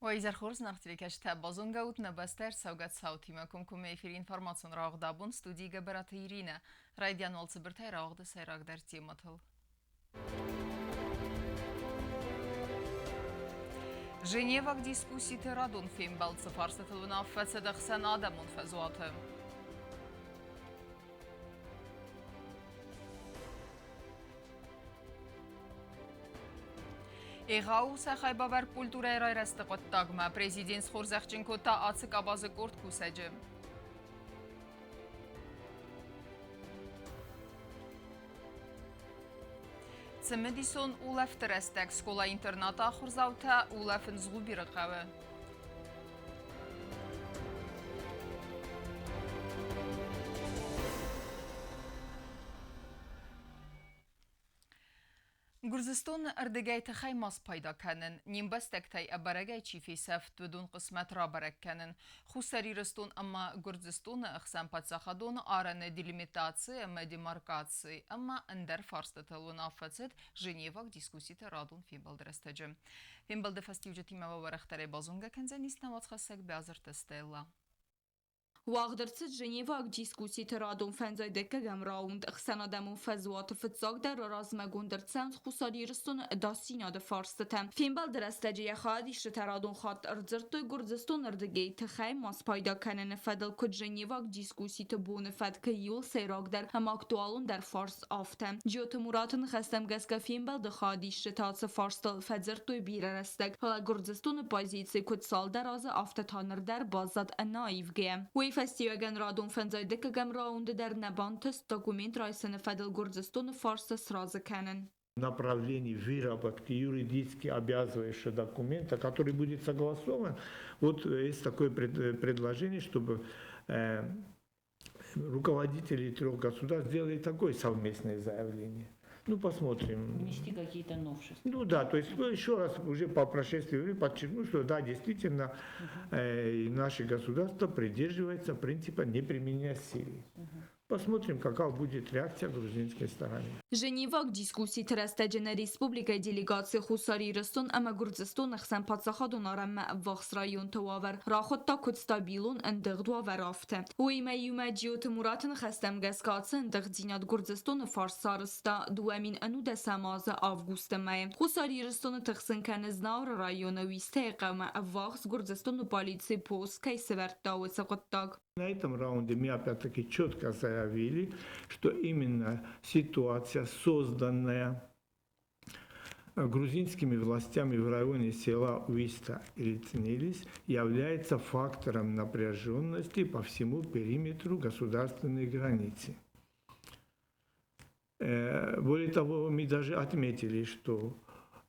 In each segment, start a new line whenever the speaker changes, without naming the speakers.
Уӕ изӕр хорз, наргъ телекӕсджытӕ! Базонгӕ ут нӕ бӕстӕ ӕрцӕугӕ цаутимӕ. Комкоммӕ эфиры информацион рауагъд абон студийы Гӕбӕраты Иринӕ. Райдиан уал цыбыртӕй рауагъды сӕйрагдӕр темӕтыл. Женеваг дискусситы радон фембӕлд цы фарстытыл уынаффӕ цыд ӕхсӕнадӕмон фӕзуаты. Егъау сӕ хайбавӕрд культурӕйы райрӕзты хъуыддагмӕ президент схорзӕхджын кодта ацы къабазы къорд кусӕджы. Цымыдисон улӕфты рӕстӕг скъола-интернаты ахуырдзаутӕ улӕфынц Згъубиры хъӕуы. Гуырдзыстоны ӕрдыгӕй тыхӕй ма спайда кӕнын, не мбӕстӕгтӕй ӕбӕрӕгӕй чи фесӕфт, уыдон хъысмӕт рабӕрӕг кӕнын. Хуссар Ирыстон ӕмӕ Гуырдзыстоны ӕхсӕн паддзахадон арӕны делимитаци ӕмӕ демаркаци ӕмӕ ӕндӕр фарстытыл уынаффӕ цыд Женеваг дискусситы радон фембӕлды рӕстӕджы. Фембӕлды фӕстиуджытимӕ уӕрӕхдӕрӕй базонгӕ кӕндзӕнис нӕ уацхӕссӕг Биазырты Стелла.
Уагъд ӕрцыд Женеваг дискусситы радон фӕндзай дыккӕгӕм раунд. Ӕхсӕнадӕмон фӕзуаты фыццагдӕр размӕгонд ӕрцӕуынц Хуссар Ирыстоны ӕдасдзинады фарстытӕ. Фембӕлды рӕстӕджы йӕ хайадисджытӕ радон хатт ӕрдзырдтой Гуырдзыстоны рдыгӕй тыхӕй ма спайда кӕныны фӕдыл куыд Женеваг дискусситы боны фӕткы иуыл сӕйрагдӕр ӕмӕ актуалондӕр фарст, афтӕ. Джиоты Мураты ныхӕстӕм гӕсгӕ фембӕлды хайадисджытӕ ацы фарстыл фӕдзырдтой бирӕ рӕстӕг, фӕлӕ Гуырдзыстоны позици куыд цалдӕр азы, афтӕ та ныр дӕр баззад ӕнӕаивгӕ. Уый фӕстиуӕгӕн радон фӕндзай дыккӕгӕм раунды дӕр нӕ бантыст документ райсыны фӕдыл Гуырдзыстоны фарста сразы кӕнын.
Направлении выработки юридически обязывающего документа, который будет согласован. Вот есть такое предложение, чтобы руководители трех государств сделали такое совместное заявление. Ну, посмотрим.
Внести какие-то новшества.
Ну да, то есть ну, еще раз уже по прошествии времени подчеркну, что да, действительно, наше государство придерживается принципа неприменения силы. Посмотрим, какова будет реакция грузинской стороны.
Женеваг дискусситы рӕстӕджы нӕ республикӕйы делегаци Хуссар Ирыстон ӕмӕ Гуырдзыстоны хсӕн паддзахадон арӕнмӕ ӕввахс районты уавӕр рахуыдта куыд стабилон ӕндыгъд уавӕр, афтӕ. Уыимӕ иумӕ Джиоты Мураты ныхӕстӕм гӕсгӕ ацы ӕндыгъддзинад Гуырдзыстоны фарс сарӕзта 2019 азы августы мӕйы. Хуссар Ирыстоны тыхсын кӕны Знауыры районы Уистӕйы хъӕумӕ ӕввахс Гуырдзыстоны полицийы пост кӕй сӕвӕрдта, уыцы хъуыддаг.
На этом раунде мы опять-таки четко заявили, что именно ситуация, созданная грузинскими властями в районе села Уиста или Цнилис, является фактором напряженности по всему периметру государственной границы. Более того, мы даже отметили, что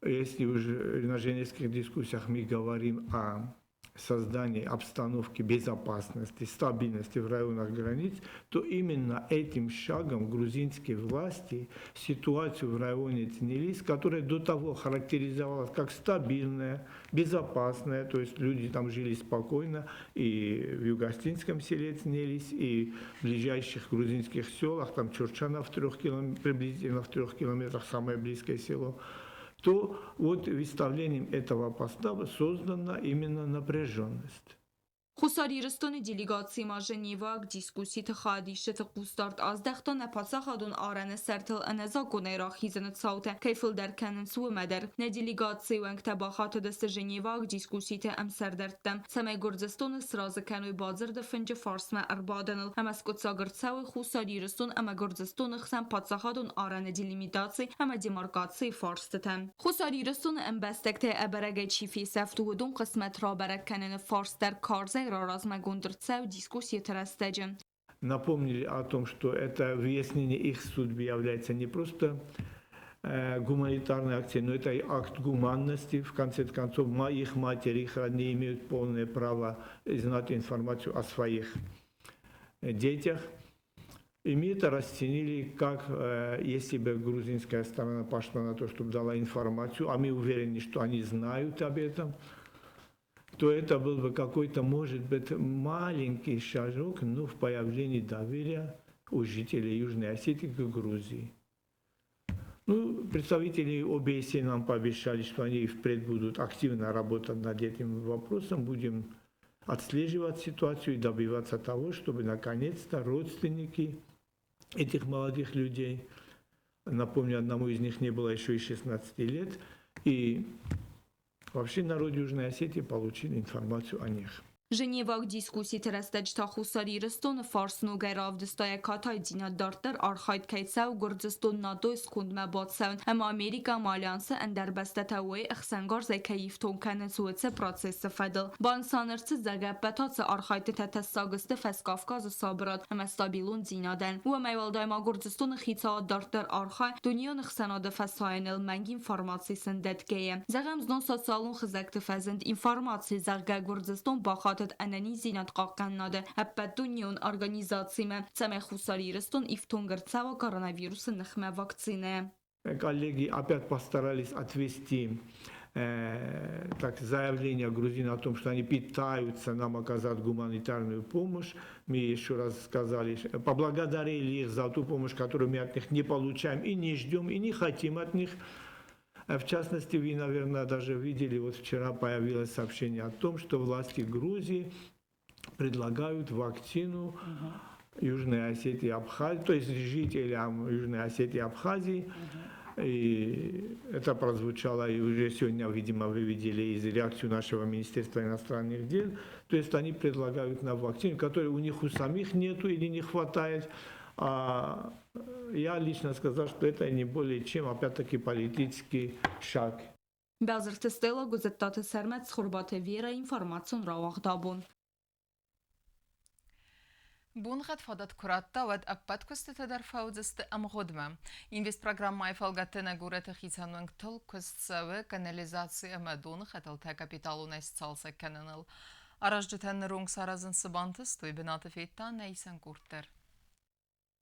если уже на женевских дискуссиях мы говорим о создании обстановки безопасности, стабильности в районах границ, то именно этим шагом грузинские власти ситуацию в районе Цнилис, которая до того характеризовалась как стабильная, безопасная, то есть люди там жили спокойно и в Югостинском селе Цнилис, и в ближайших грузинских селах, там Чурчана в трех килом, приблизительно в 3 километрах самое близкое село, то вот выставлением этого поста создана именно напряженность.
Хуссар Ирыстоны делегаци ма Женеваг дискусситы хайадисджыты хъусдард аздӕхта нӕ паддзахадон арӕны сӕртыл ӕнӕзакъонӕй рахизыны цаутӕ кӕй фылдӕр кӕнынц, уымӕ дӕр. Нӕ делегацийы уӕнгтӕ бахатыдысты Женеваг дискусситы ӕмсӕрдӕрттӕм, цӕмӕй Гуырдзыстоны сразы кӕной бадзырды фынджы фарсмӕ ӕрбадыныл ӕмӕ скъуыддзаг ӕрцӕуой Хуссар Ирыстон ӕмӕ Гуырдзыстоны хсӕн паддзахадон арӕны делимитаци ӕмӕ демаркацийы фарстытӕ. Хуссар Ирыстоны ӕмбӕстӕгтӕй ӕбӕрӕгӕй чи фесӕфт, уыдон хъысмӕт рабӕрӕг кӕныны фарст дӕр карзӕй раразмӕгонд ӕрцӕуы дискусситы рӕстӕджы.
Напомнили о том, что это выяснение их судьбы является не просто гуманитарной акцией, но это и акт гуманности. В конце концов, их матери, их родные имеют полное право знать информацию о своих детях. И мы это расценили как, если бы грузинская сторона пошла на то, чтобы дала информацию, а мы уверены, что они знают об этом, то это был бы какой-то, может быть, маленький шажок, но в появлении доверия у жителей Южной Осетии к Грузии. Ну, представители ОБСЕ нам пообещали, что они и впредь будут активно работать над этим вопросом. Будем отслеживать ситуацию и добиваться того, чтобы наконец-то родственники этих молодых людей, напомню, одному из них не было еще и 16 лет, и вообще народ Южной Осетии получили информацию о них.
Женеваг дискусситы рӕстӕджы та Хуссар Ирыстоны фарс ногӕй равдыста йӕ катайдзинад дарддӕр архайд кӕй цӕуы Гуырдзыстон НАТО-йы скондмӕ бацӕуын ӕмӕ Америкӕ ӕмӕ Альянсы ӕндӕр бӕстӕтӕ уый ӕхсӕнгарзӕй кӕй ифтонг кӕнынц, уыцы процессы фӕдыл. Банысан ӕрцыд, зӕгъгӕ, ӕппӕт ацы архайдтытӕ тӕссаг сты Фӕскавказы сабырад ӕмӕ стабилондзинадӕн. Уымӕй уӕлдай ма Гуырдзыстоны хицауад дарддӕр архайы дунеон ӕхсӕнады фӕсайыныл мӕнг информаци сын дӕтгӕйӕ. Зӕгъӕм, знон социалон хызӕгты фӕзынд информаци, зӕгъгӕ, Гуырдзыстон бахатыд ӕнӕниздзинад хъахъхъӕнынады ӕппӕтдунеон организацимӕ, цӕмӕй Хуссар Ирыстон ифтонг ӕрцӕуа коронавирусы ныхмӕ вакцинӕйӕ.
Коллеги опять постарались отвести так, заявление грузин о том, что они пытаются нам оказать гуманитарную помощь. Мы еще раз сказали, поблагодарили их за ту помощь, которую мы от них не получаем и не ждем, и не хотим от них. В частности, вы, наверное, даже видели, вот вчера появилось сообщение о том, что власти Грузии предлагают вакцину Южной Осетии и Абхазии, то есть жителям Южной Осетии и Абхазии. И это прозвучало, и уже сегодня, видимо, вы видели из реакцию нашего Министерства иностранных дел. То есть они предлагают нам вакцину, которой у них у самих нету или не хватает. А я лично сказал, что это не более чем, опять-таки, политический шаг.
Базырты Стелла, Гуыззӕттаты Сӕрмӕт, Цхуырбаты Вера, информацион рауагъд абон.
Боныгъӕд фадат куы радта, уӕд ӕппӕт куыстытӕ дӕр фӕуыдзысты ӕмгъуыдмӕ. Инвестпрограммӕйы фӕлгӕтты нӕ горӕты хицӕн уӕнгтыл куыст цӕуы канализаци ӕмӕ доны хӕтӕлтӕ капиталонӕй сцалцӕг кӕныныл. Аразджытӕн ныронг саразын цы бантыст, уый бынаты федта нӕ исӕн къорд дӕр.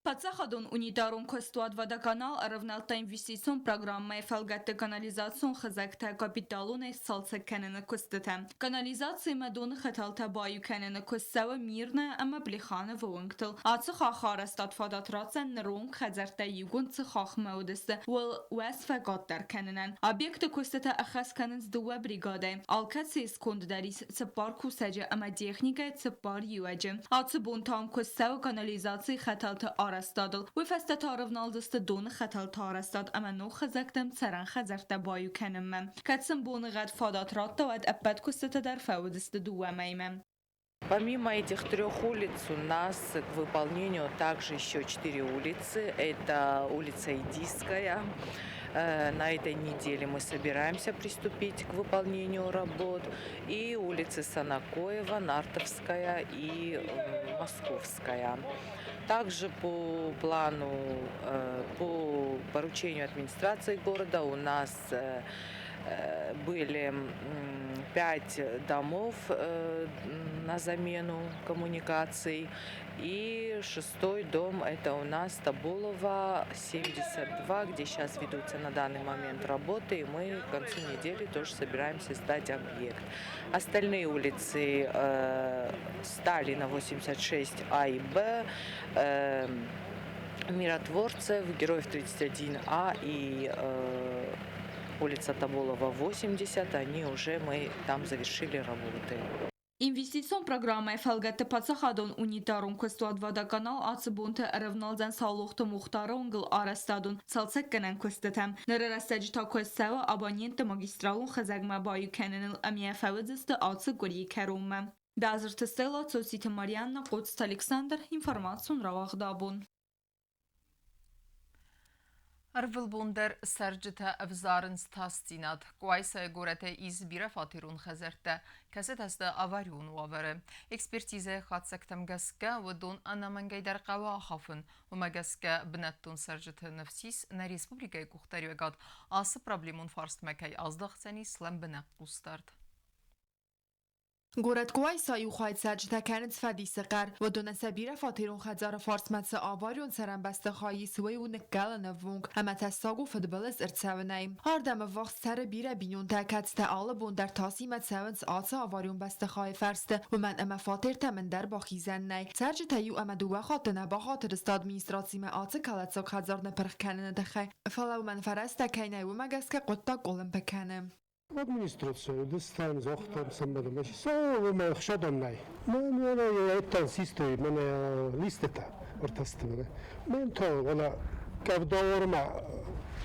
Паддзахадон унитарон куыстуат «Водоканал» ӕрӕвнӕлдта инвестицион программӕйы фӕлгӕтты канализацион хызӕгтӕ капиталонӕй сцалцӕг кӕныны куыстытӕ. Канализациимӕ доны хӕтӕлтӕ баиу кӕныны куыст цӕуы Мирная ӕмӕ Плехановы уынгтыл. Ацы хаххы арӕзтад фадат ратдзӕн ныронг хӕдзӕрттӕ иугонд цы хаххмӕ уыдысты, уыл уӕз фӕкъаддӕр кӕнынӕн. Объекты куыстытӕ ӕххӕст кӕнынц дыууӕ бригадӕйы. Алкӕцыйы сконды дӕр ис цыппар кусӕджы ӕмӕ техникӕйы цыппар иуӕджы. Ацы бон та куыст цӕуы канализацийы хӕтӕлты арӕзтадыл. Уый фӕстӕ та ӕрӕвналдзысты доны хӕтӕлты арӕзтад ӕмӕ ног хызӕгтӕм цӕрӕн хӕдзӕрттӕ баиу кӕнынмӕ. Кӕд сын боныгъӕд фадат радта, уӕд ӕппӕт куыстытӕ дӕр фӕуыдзысты дыууӕ мӕймӕ.
Помимо этих трех улиц у нас к выполнению также еще четыре улицы. Это улица Идийская. На этой неделе мы собираемся приступить к выполнению работ. И улицы Санакоева, Нартовская и Московская. Также по плану, по поручению администрации города у нас были пять домов на замену коммуникаций. И шестой дом – это у нас Табулова, 72, где сейчас ведутся на данный момент работы. И мы к концу недели тоже собираемся сдать объект. Остальные улицы Сталина, 86 А и Б, Миротворцев, Героев 31А и улица Табулова, 80, они уже, мы там завершили работы.
Инвестицион программӕйы фӕлгӕтты паддзахадон унитарон куыстуат «Водоканал» ацы бонты ӕрӕвналдзӕн Саулохты Мухтары уынгыл арӕзтадон цалцӕггӕнӕн куыстытӕм. Ныры рӕстӕджы та куыст цӕуы абонентты магистралон хызӕгмӕ баиу кӕныныл ӕмӕ йӕ фӕуыдзысты ацы къуырийы кӕронмӕ. Бязырты Стелла, Цоциты Марианна, Хъоцыты Александр, информацион рауагъд абон.
Ӕрвылбон дӕр цӕрджытӕ ӕвзарынц тасдзинад. Къуайсайы горӕтӕй ис бирӕфатерон хӕдзӕрттӕ, кӕцытӕ сты аварион уавӕры. Экспертизӕйы хатдзӕгтӕм гӕсгӕ, уыдон ӕнӕмӕнгӕй дӕр хъӕуы ахафын. Уымӕ гӕсгӕ бынӕттон цӕрджыты ныфс ис, нӕ республикӕйы къухдариуӕгад ацы проблемон фарстмӕ кӕй аздӕхдзӕнис лӕмбынӕг хъусдард.
Горӕт Къуайсайы иу хай цӕрджытӕ кӕнынц фӕдисы хъӕр. Уыдонӕн сӕ бирӕфатерон хӕдзары фарсмӕ цы аварион цӕрӕн бӕстыхай ис, уый у ныккӕлыны ввонг ӕмӕ тӕссаг у фыдбылыз ӕрцӕуынӕй. Ардӕм ӕввахс цӕры бирӕ бинонтӕ, кӕцытӕ алы бон дӕр тасимӕ цӕуынц ацы аварион бӕстыхайы фӕрсты, уымӕн ӕмӕ фатертӕм ӕндӕр бахизӕн нӕй. Цӕрджытӕ иу ӕмӕ дыууӕ хатты нӕ бахатыдысты администрацимӕ ацы кӕлӕддзаг хӕдзар ныпырх кӕныны тыххӕй, фӕлӕ уымӕн фӕрӕзтӕ кӕй нӕй, уымӕ гӕсгӕ хъуыддаг къуылымпы кӕны.
Администрация дыстан загътам сӕмбӕлӕм. Сӕ ӕхсадон нӕй. Мӕн еттан систой мӕнӕ листытӕ ӕртӕсты. Мӕн та вала кӕвдауарма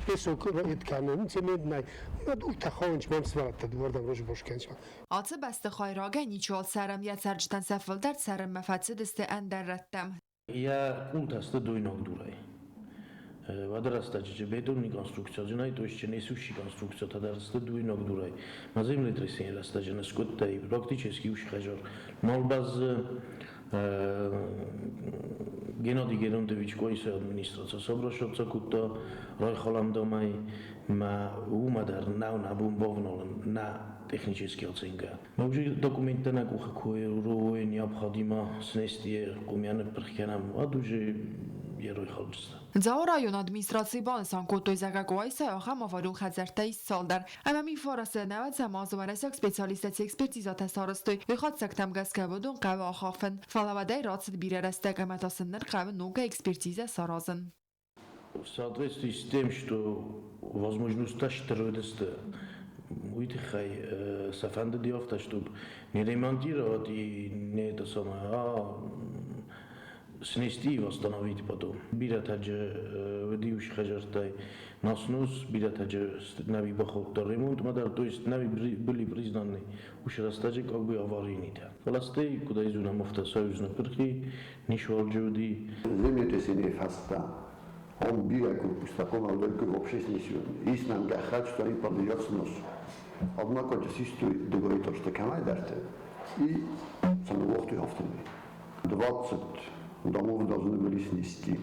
песок эт кӕнын, цемент нӕй. Мӕ дуртӕ хауынч мӕм свӕрдта дыууӕрдӕм розбош кӕнч.
Ацы бӕстыхай рагӕй ничиуал цӕры, йӕ цӕрджытӕн сӕ фылдӕр цӕрынмӕ фӕцыдысты ӕндӕр рӕттӕм.
Йӕ къултӕ сты дойнаг дурӕй. Уӕды рӕстӕджы бетонный конструкцияджынӕй, то есть несущий конструкциятӕ дӕр сты дойнаг дурӕй. Ма землетрясение рӕстӕджы ныскъуыдтӕй практически уыцы хӕдзар нал бӕззы. Геннадий Геронтович Къуайсы администраци обращаться кодта райхалӕндомӕй, ма уымӕ дӕр нӕу нӕ бон бавналын нӕ технический оценка. Ма уже документтӕ нӕ къухы куы необходимо снести къумиа ныппырх кӕнӕм, уӕд уже йӕ райхалдзысты.
Дзауы районы администрацийы банысан кодтой, зӕгъгӕ, Къуайсайы ахӕм аварион хӕдзӕрттӕ ис цалдӕр. Ӕмӕ мифарасы нӕуӕдзӕм азы уӕрӕсейаг специалисттӕ цы экспертизӕтӕ сарӕзтой, уый хатдзӕгтӕм гӕсгӕ уыдон хъӕуы ахафын. Фӕлӕ уӕдӕй рацыд бирӕ рӕстӕг ӕмӕ та сын ныр хъӕуы ногӕй экспертизӕ саразын.
В соответствии с тем, что возможность стыр уый тыххӕй сӕ фӕндыди афтӕ, чтобы не ремонтировать и не это самое, а снести и восстановить потом. Бирӕтӕ уыди уыцы хӕдзӕрттӕй на снос, бирӕтӕ нӕви бахаудта ремонтмӕ дӕр, то есть нӕви были признаны уыцы рӕстӕджы как бы аварийнытӕ. Фӕлӕ стӕй, куыд ӕй зонӕм, афтӕ Союз ныппырхи, ницыуал уыди.
Землетрясение фӕстӕ ам бирӕ корпустӕ хъуамӕ уыдаиккой вообще снесённые. Ис нӕм гӕххӕтт, что они подлежат сносу. Однако систой дыууӕ этажты кӕмӕйдӕрты и сӕ ныууагътой афтӕмӕй. 20 домов должны были снести.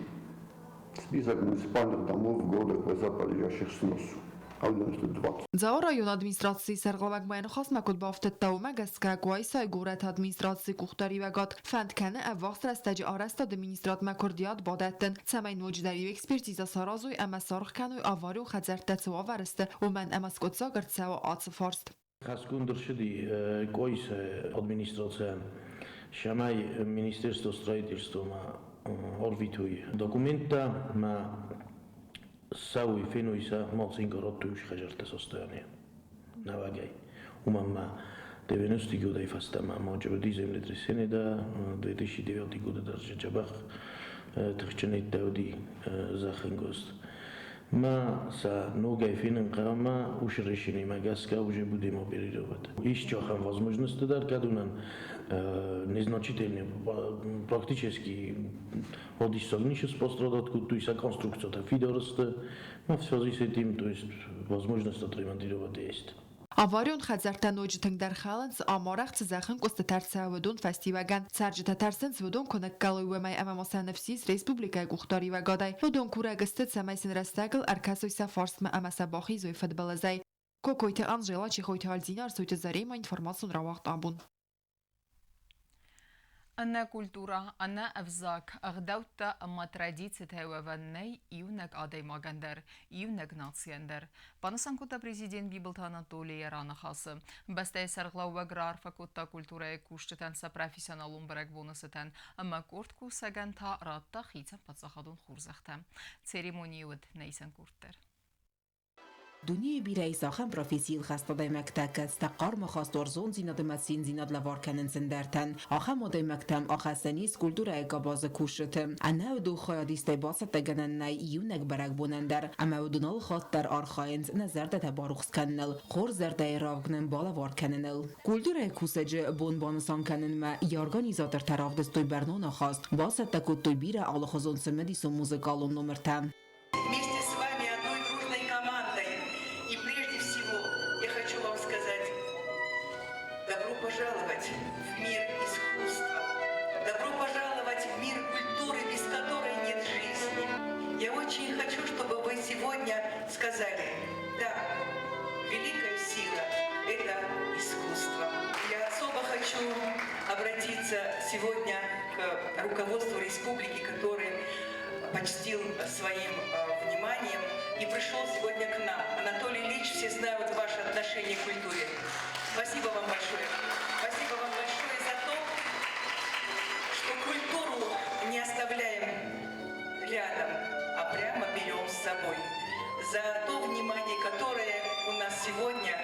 Список муниципальных домов города Къуайса, подлежащих сносу. 20.
Дзауы районы администрацийы сӕргълӕууӕг ма йӕ ныхасмӕ куыд бафтыдта, уымӕ гӕсгӕ Къуайсайы горӕты администрацийы къухдариуӕгад фӕнд кӕны ӕввахс рӕстӕджы арӕзтады министрадмӕ куырдиат бадӕттын, цӕмӕй ноджыдӕр иу экспертизӕ саразой ӕмӕ саргъ кӕной аварион хӕдзӕрттӕ цы уавӕры сты, уымӕн ӕмӕ скъуыддзаг ӕрцӕуы ацы фарст.
Хӕсгонд ӕрцыди Къуайсы администрацийӕн, цӕмӕй Министерство строительствомӕ ӕрвитой документтӕ ӕмӕ ссӕуой, феной сӕ, ма сын радтой уыцы хӕдзӕртты состояние нӕуӕгӕй. Уымӕн ма 90 годӕй фӕстӕмӕ ма уыди землетрясение да 2009 годы дӕр дзӕбӕх тыхджын уыди зӕххӕнгуыст. Ма сӕ ногӕй фенын хъӕуы уыцы решениемӕ гӕсгӕ уже будем оперировать. Есть ахӕм возможности дӕр, кӕд уынӕн незначительные, практически уадиссаг ницы пострадать кодтой, сӕ конструкциятӕ фидар сты. Но в связи с этим, то есть возможность отремонтировать есть.
Аварион хӕдзӕрттӕ ноджы тынгдӕр хӕлынц, ӕмарӕх цы зӕххӕнкъуыстытӕ ӕрцӕуы, уыдон фӕстиуӕгӕн. Цӕрджытӕ тӕрсынц, уыдон куы ныккӕлой, уымӕй ӕмӕ ма сӕ ныфс ис республикӕйы къухдариуӕгадӕй. Уыдон курӕг сты, цӕмӕй сын рӕстӕгыл ӕркӕсой сӕ фарстмӕ ӕмӕ сӕ бахизой фыдбылызӕй. Кокойты Анжела, Чехойты Альзина, Арсойты Зарема, информацион рауагъд абон.
Ӕнӕ культурӕ, ӕнӕ ӕвзаг, ӕгъдӕуттӕ ӕмӕ традицитӕй уӕвӕн нӕй иунӕг адӕймагӕн дӕр, иунӕг нацийӕн дӕр. Банысан кодта президент Бибылты Анатолий йӕ раныхасы. Бӕстӕйы сӕргълӕууӕг раарфӕ кодта культурӕйы кусджытӕн сӕ профессионалон бӕрӕгбоны цытӕн ӕмӕ къорд кусӕгӕн та радта хицӕн паддзахадон хорзӕхтӕ. Церемонийы уыд нӕ исӕн къорд дӕр.
Дунейы бирӕ ис ахӕм профессийыл хӕст адӕймӕгтӕ, кӕцытӕ хъарм ахаст, уарзондзинад ӕмӕ циндзинад лӕвар кӕнынц ӕндӕртӕн. Ахӕм адӕймӕгтӕм ахӕссӕн ис культурӕйы къабазы кусджыты. Ӕнӕ уыдон хайадистӕй бацӕттӕгӕнӕн нӕй иунӕг бӕрӕгбонӕн дӕр, ӕмӕ уыдон алы хатт дӕр архайынц нӕ зӕрдӕтӕ барухс кӕныныл, хорз зӕрдӕйы равг нын балӕвар кӕныныл. Культурӕйы кусӕджы бон банысан кӕнынмӕ йӕ организатортӕ равдыстой бӕрнон ахаст, бацӕттӕ кодтой бирӕ алыхуызон цымыдисон музыкалон номыртӕ.
Вместе с вами одной дружной командой. И прежде всего я хочу вам сказать: добро пожаловать в мир искусства. Добро пожаловать в мир культуры, без которой нет жизни. Я очень хочу, чтобы вы сегодня сказали: да, великая сила – это искусство. Я особо хочу Хочу обратиться сегодня к руководству республики, который почтил своим вниманием и пришел сегодня к нам. Анатолий Ильич, все знают ваше отношение к культуре. Спасибо вам большое. Спасибо вам большое за то, что культуру не оставляем рядом, а прямо берем с собой. За то внимание, которое у нас сегодня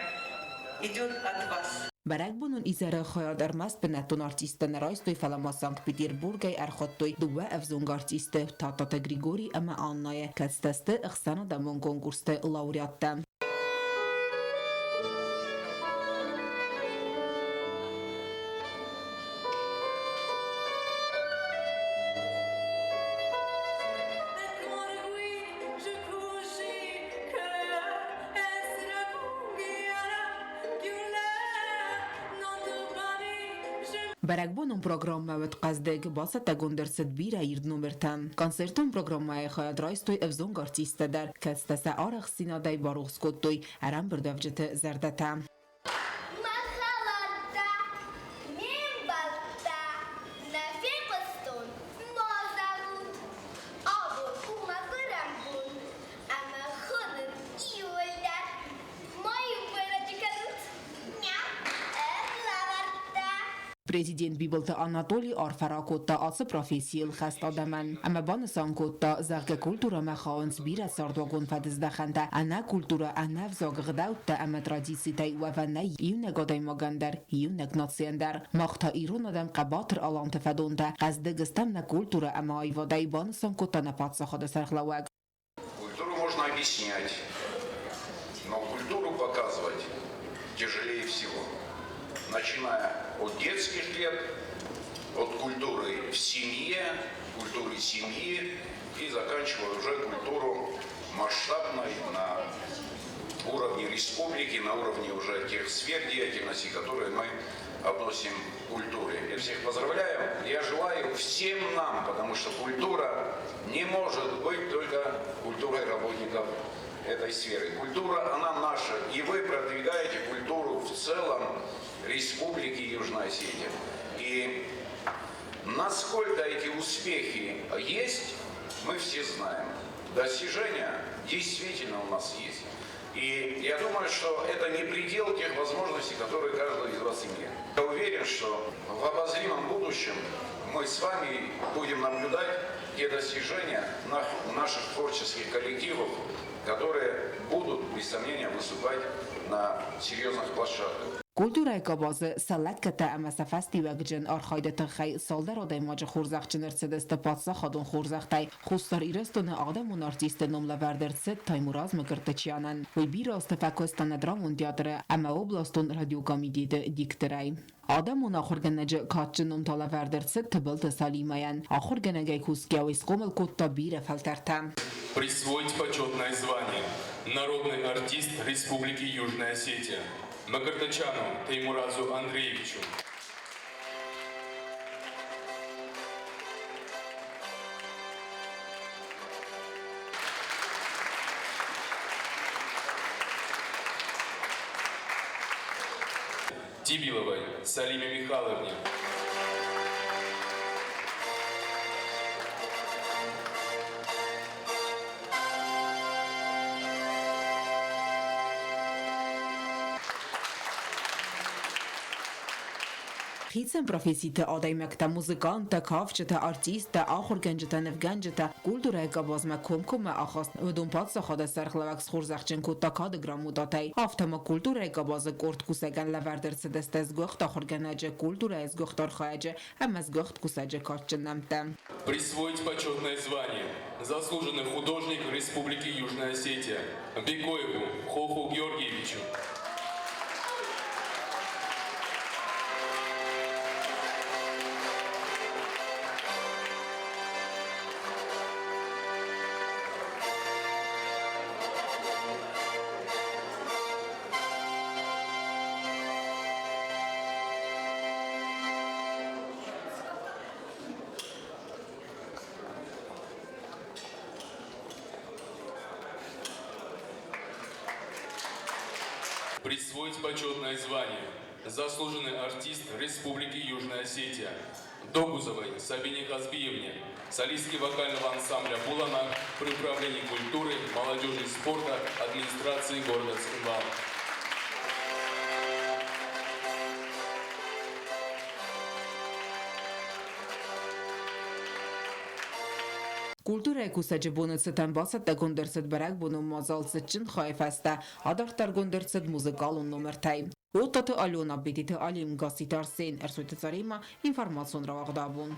идет от вас.
Бӕрӕгбонон изӕры хайад ӕрмӕст бынӕттон артисттӕ нӕ райстой, фӕлӕ ма Санкт-Петербургӕй ӕрхуыдтой дыууӕ ӕвзонг артисты, Тадтаты Григорий ӕмӕ Аннайы, кӕцытӕ сты ӕхсӕнадӕмон конкурсты лауреаттӕ. Бӕрӕгбонон программӕ уыд хъӕздыг, бацӕттӕгонд ӕрцыд бирӕ ирд номертӕ. Концертон программӕйы хайад райстой ӕвзонг артисттӕ дӕр, кӕцытӕ сӕ арӕхстдзинадӕй барухс кодтой ӕрӕмбырдуӕвджыты зӕрдӕтӕ.
Мӕ хӕлӕрттӕ, ме мбӕлттӕ, нӕ фехъуыстон, ма зӕгъут. Абон у мӕ гуырӕн бон, ӕмӕ хонын иуылдӕр. Ма-иу байрӕджы кӕнут, нӕ ӕрлӕвӕрдта.
Президент Бибылты Анатоли арфӕ ракодта ацы профессийыл хӕст адӕмӕн ӕмӕ банысан кодта, зӕгъгӕ, культурӕмӕ хауынц бирӕ цардуагон фӕдыздӕхӕнтӕ, ӕнӕ культурӕ, ӕнӕ взаг, ӕгъдӕуттӕ ӕмӕ традицитӕй уӕвӕн нӕй иунӕг адӕймагӕн дӕр, иунӕг нацийӕн дӕр. Мах та ирон адӕм хъӕбатыр аланты фӕдонтӕ, хъӕздыг стӕм нӕ культурӕ ӕмӕ аивадӕй, банысан кодта нӕ паддзахады сӕргълӕууӕг.
Культуру можно объяснять, но культуру показывать тяжелее всего. Начиная от детских лет, от культуры в семье, культуры семьи и заканчивая уже культуру масштабной на уровне республики, на уровне уже тех сфер деятельности, которые мы относим к культуре. Я всех поздравляю. Я желаю всем нам, потому что культура не может быть только культурой работников этой сферы. Культура, она наша, и вы продвигаете культуру в целом Республики Южная Осетия. И насколько эти успехи есть, мы все знаем. Достижения действительно у нас есть. И я думаю, что это не предел тех возможностей, которые каждый из вас имеет. Я уверен, что в обозримом будущем мы с вами будем наблюдать те достижения наших творческих коллективов, которые будут, без сомнения, выступать на серьезных площадках.
Культурӕйы къабазы сӕ лӕггӕдтӕ ӕмӕ сӕ фӕстиуӕгджын архайды тыххӕй цалдӕр адӕймаджы хорзӕхджын ӕрцыдысты паддзахадон хорзӕхтӕй. Хуссар Ирыстоны адӕмон артисты ном лӕвӕрд ӕрцыд Таймураз Мкртычянӕн. Уый бирӕ азты фӕкуыста нӕ драмон театры ӕмӕ областон радиокомитеты дикторӕй. Адӕмон ахуыргӕнӕджы кадджын ном та лӕвӕрд ӕрцыд Тыбылты Салимӕйӕн. Ахуыргӕнӕгӕй кусгӕ уый схъомыл кодта бирӕ фӕлтӕртӕ.
Присвоить почетное звание Народный артист Республики Южная Осетия Мкртычану Теймуразу Андреевичу. Тибиловой Салиме Михайловне.
Хицӕн професситы адӕймӕгтӕ, музыканттӕ, кафджытӕ, артисттӕ, ахуыргӕнджытӕ, нывгӕнджытӕ, культурӕйы къабазмӕ комкоммӕ ахаст, уыдон паддзахады сӕргълӕууӕг схорзӕхджын кодта кады грамотатӕй. Афтӕ ма культурӕйы къабазы къорд кусӕгӕн лӕвӕрд ӕрцыдысты сгуыхт ахуыргӕнӕджы, культурӕйы сгуыхт архайӕджы ӕмӕ сгуыхт кусӕджы кадджын нӕмттӕ.
Присвоить почетное звание заслуженный художник Республики Южная Осетия Бекоеву Хоху Георгиевичу. Присвоить почетное звание Заслуженный артист Республики Южная Осетия. Догузовой Сабине Хазбиевне, солистке вокального ансамбля «Буланак» при управлении культуры, молодежи и спорта администрации города Цхинвал.
Культурӕйы кусӕджы боны цытӕн бацӕттӕгонд ӕрцыд бӕрӕгбонон мадзал цытджын хайы фӕстӕ, адарддӕргонд ӕрцыд музыкалон номыртӕй. Оттаты Алена, Бететы Алим, Гасситы Арсен, Ӕрсойты Заремӕ, информацион рауагъд абон.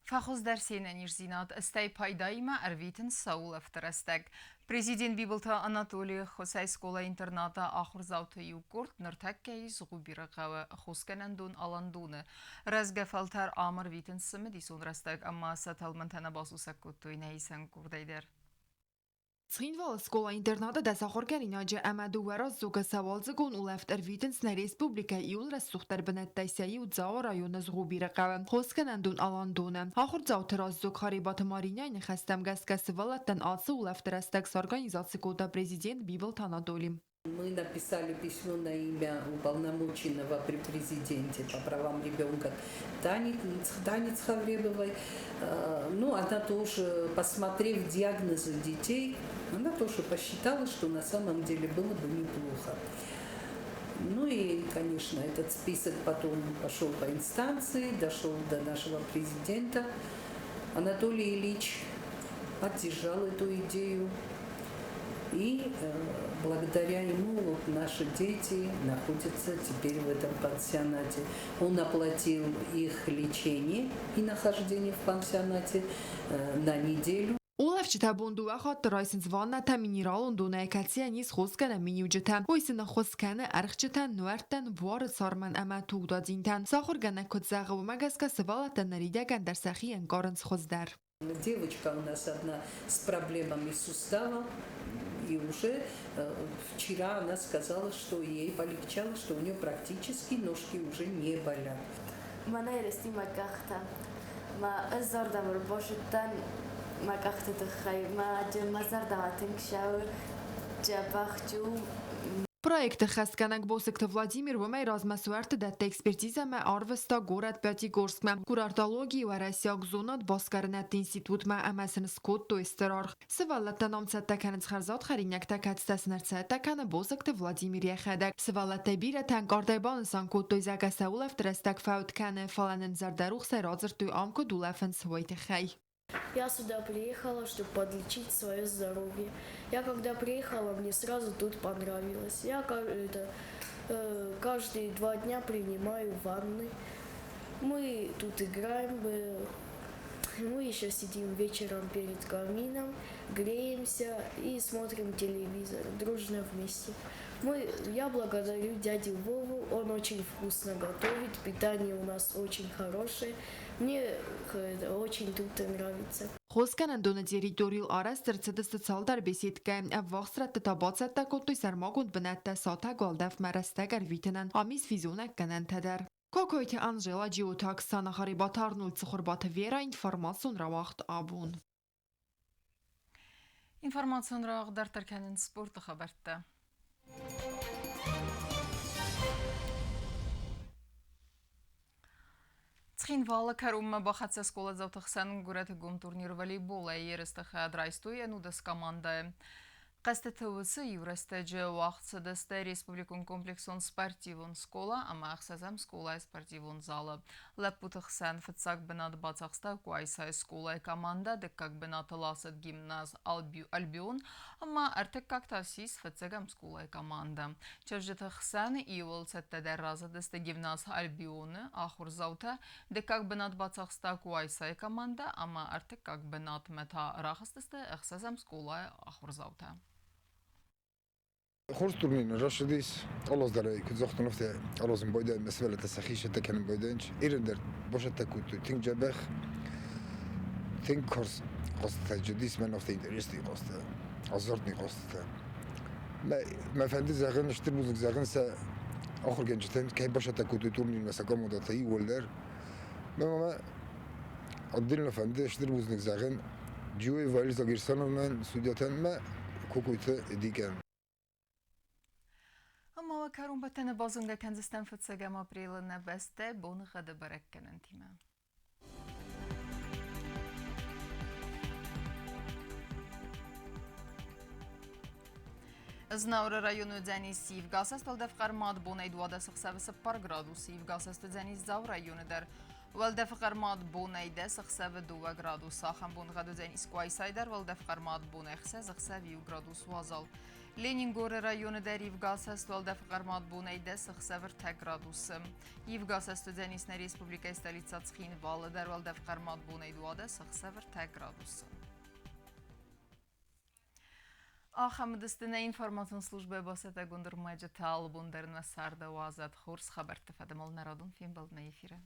Фӕхуыздӕр се нӕниздзинад, стӕй пайдаимӕ ӕрвитынц сӕ улӕфты рӕстӕг. Президент Бибылты Анатолий Хуссай скъола-интернаты ахуырдзауты иу къорд ныртӕккӕ ис Згъуыбиры хъӕуы хосгӕнӕндон Аландоны. Рӕзгӕ фӕлтӕр ам ӕрвитынц цымыдисон рӕстӕг ӕмӕ сӕ тӕлмӕнтӕ нӕ басусӕг кодтой нӕ исӕн къордӕй дӕр.
Цхинвалы скъола-интернаты дӕс ахуыргӕнинаджы ӕмӕ дыууӕ раздзогы сӕ уалдзыгон улӕфт ӕрвитынц нӕ республикӕйы иууыл рӕсугъддӕр бынӕттӕй сӕ иу Дзауы районы Згъубиры хъӕуы хосгӕнӕндон Аландоны. Ахуырдзауты раздзог Харебаты Маринӕйы ныхӕстӕм гӕсгӕ сывӕллӕттӕн ацы улӕфты рӕстӕг сорганизаци кодта президент Бибылты Анатоли.
Мы написали письмо на имя уполномоченного при президенте по правам ребенка Тани, Тани Цховребовой. Ну, она тоже, посмотрев диагнозы детей, она тоже посчитала, что на самом деле было бы неплохо. Ну и, конечно, этот список потом пошел по инстанции, дошел до нашего президента. Анатолий Ильич поддержал эту идею. И благодаря ему вот наши дети находятся теперь в этом пансионате. Он оплатил их лечение и нахождение в пансионате на неделю.
Улӕфджытӕ бон дыууӕ хатты райсынц ваннӕтӕ минералон донӕй, кӕцыйӕн ис хосгӕнӕн миниуджытӕ. Уый сын ӕххуыс кӕны ӕрхджытӕн, нуӕрттӕн, буары цармӕн ӕмӕ тугдадзинтӕн. Сӕ ахуыргӕнӕг куыд зӕгъы, уымӕ гӕсгӕ сывӕллӕттӕ ныридӕгӕн дӕр сӕхи ӕнкъарынц хуыздӕр.
Девочка у нас одна с проблемами сустава, и уже вчера она сказала, что ей полегчало, что у нее практически ножки уже не болят.
Мӕнӕй рысти мӕ къӕхтӕ. Мӕ ӕз ардӕм ӕрбацыдтӕн мӕ къӕхты тыххӕй. Мӕ мӕ зӕрдӕмӕ тынг цӕуы, дзӕбӕх у.
Проекты хӕсгӕнӕг Босыкты Владимир уымӕй размӕ суӕртты дӕтты экспертизӕмӕ арвыста горӕт Пятигорскмӕ, курортологийы уӕрӕсейаг зонад басгарынӕдты институтмӕ ӕмӕ сын скодтой стыр аргъ. Сывӕллӕттӕн ам цӕттӕ кӕнынц хӕрзад хӕринӕгтӕ, кӕцытӕ сын ӕрцӕттӕ кӕны Босыкты Владимир йӕхӕдӕг. Сывӕллӕттӕй бирӕтӕ ӕнкъардӕй банысан кодтой, зӕгъгӕ сӕ улӕфты рӕстӕг фӕуд кӕны, фӕлӕ нын зӕрдӕрухсӕй радзырдтой ам куыд улӕфынц, уый тыххӕй.
Я сюда приехала, чтобы подлечить свое здоровье. Я когда приехала, мне сразу тут понравилось. Я это, каждые 2 дня принимаю ванны. Мы тут играем, мы еще сидим вечером перед камином, греемся и смотрим телевизор дружно вместе. Я благодарю дядю Вову, он очень вкусно готовит, питание у нас очень хорошее. Мне очень тут нравится.
Хосгӕнӕндоны территорийыл арӕзт ӕрцыдысты цалдӕр беседкӕйы. Ӕввахс рӕтты та бацӕттӕ кодтой сӕрмагонд бынӕттӕ сатӕг уӕлдӕфмӕ рӕстӕг ӕрвитынӕн. Ам ис физонӕггӕнӕнтӕ дӕр. Кокойты Анжела, Джиоты Оксана, Харебаты Арнольд, Цыхуырбаты Вера, информацион рауагъд абон.
Информацион рауагъд дарддӕр кӕнынц спорты хабӕрттӕ. Цхинвалы кӕронмӕ бахӕццӕ скъоладзауты хсӕн горӕты гом турнир волейболӕй ерысты хӕд райстой ӕнудӕс командӕйы. Хъӕзтыты уыцы иу рӕстӕджы уагъд цыдысты республикон комплексон спортивон скъола ӕмӕ ӕхсӕзӕм скъолайы спортивон залы. Лӕппуты хсӕн фыццаг бынат бацахста Къуайсайы скъолайы командӕ, дыккаг бынатыл ацыд гимназ Альбион ӕмӕ ӕртыккаг та ссис фыццӕгӕм скъолайы командӕ. Чызджыты хсӕн иууыл цӕттӕдӕр рацыдысты гимназ Альбионы ахуырдзаутӕ, дыккаг бынат бацахста Къуайсайы командӕ ӕмӕ ӕртыккаг бынатмӕ та рахызтысты ӕхсӕзӕм скъолайы ахуырдзаутӕ.
Хорз турнир рацыдис, алы дӕр ӕй куыд загътон, афтӕ аразын байдайын, мӕ сывӕллӕттӕ сӕхи цӕттӕ кӕнын байдайынц. Ирон дӕр бацӕттӕ кодтой тынг дзӕбӕх, тынг карз хъӕзтытӕ уыдис, мӕн афтӕ интересный хъӕзтытӕ, азартный хъӕзтытӕ. Мӕ фӕнды зӕгъын, стыр бузныг зӕгъын сӕ ахуыргӕнджытӕн, кӕй бацӕттӕ кодтой турнирмӕ сӕ командӕтӕ иууылдӕр. Мӕ мамӕ отдельно фӕнды стыр бузныг зӕгъын Джиойы Валерий Загирсановнӕн, судьятӕн мӕ Кокойты Эдикӕн.
Цалынмӕ уӕ кӕронбӕттӕны базонгӕ кӕндзыстӕм фыццӕгӕм апрелы нӕ бӕстӕ боныгъӕды бӕрӕггӕнӕнтимӕ. Знауыры районы уыдзӕнис ивгӕсӕст уӕлдӕф хъӕрмад бонӕй 12 ӕхсӕвы 4 градусы, ивгӕсӕст уыдзӕнис Дзауы районы дӕр. Уӕлдӕфы хъӕрмад бонӕй 10 ӕхсӕвы 2 градусы, ахӕм боныгъӕд уыдзӕнис Къуайсайы дӕр уӕлдӕф хъӕрмад бонӕй 6 ӕхсӕв 1 градус уазал. Ленингоры районы дӕр ивгӕсӕст уӕлдӕфы хъӕрмад бонӕй 10 ӕхсӕвы 3 градусы. Ивгӕсӕст уыдзӕнис нӕ республикӕйы столицӕ Цхинвалы дӕр уӕлдӕф хъӕрмад бонӕй 12 ӕхсӕвы 3 градусы. Ахӕм уыдысты нӕ информацион службӕйы бацӕттӕгонд ӕрмӕджытӕ алыбон дӕр нӕ царды уадзӕд хорз хабӕртты фӕдыл нӕ радон фембӕлд нӕ эфиры.